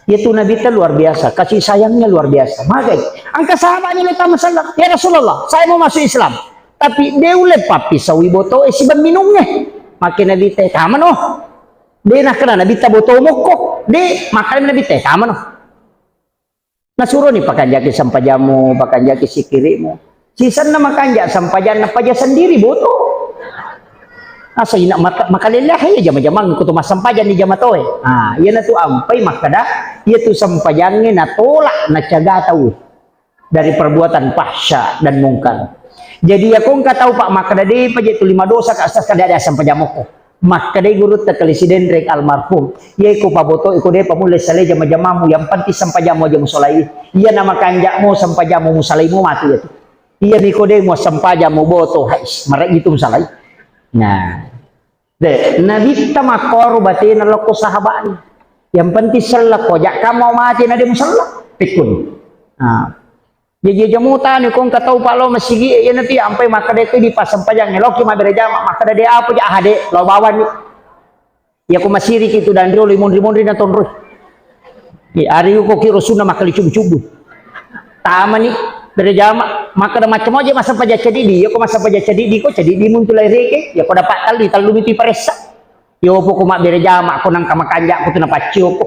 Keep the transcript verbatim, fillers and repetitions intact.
Iyatu Nabitta luar biasa, kasih sayangnya luar biasa. Magai, engka sahabatnya lo tama sallam, "Ya Rasulullah, saya mau masuk Islam. Tapi de ulle pappisaui botoe sibawa minungnge." Makkeda Nabitta, "Tamano." De nakkeda Nabitta, "Boto mokko." De, makkeda Nabitta, "Tamano." Nasuroni pakanjaki sempajammu, pakanjaki sikirimu. Sisenna makanja sempajanna paja sendiri boto. Asa ina maka-, makalellah iya jama-jamang kutu massempajang di jama toe. Ah, iyanatu ampai makkeda, iyatu sempajangnge natolak, nacaga tau dari perbuatan fahsya dan mungkar. Jadi, iya ko engka tau, Pak, makkeda, "De paja tu lima dosa, Kak, Ustaz, kada ada sempajang mokko." Makkedai gurutta Kali Sidenreng almarhum, "Iya ko paboto, iko de pamulle salai jama-jamamu, yang penting sempajammu aja musolai. Iya nama kanjakmu, sempajammu musalaimu matu iya tu. Iya miko de mu sempajammu boto, hais, maraji tu musalai." Nah, de, Nabitta makkoro batena lokko sahabani. Yang penting sellakko, jak kamu mati na de musella. Pikkun. Nah, Jaji aja mutani ko engka tau pa lao masigi e, iyanatu iya ampai makkeda ko di passempajangnge, loki mabbere jama, makkeda de apa ja, aha de, lao bawani. Iya ko masiriki tu dan riolo imonri-monri na tonroi. Iya, ari ko kiro sunna makkali cubu-cubu. Tamani bere jama, makkeda macam aja massempajang cadidi, iya ko massempajang cadidi ko cadidi muntu lai reke, iya ko dapat talli, tallu mitu paressa. Yopo ko mabbere jama ko nangka makanja ko tu napaccio ko.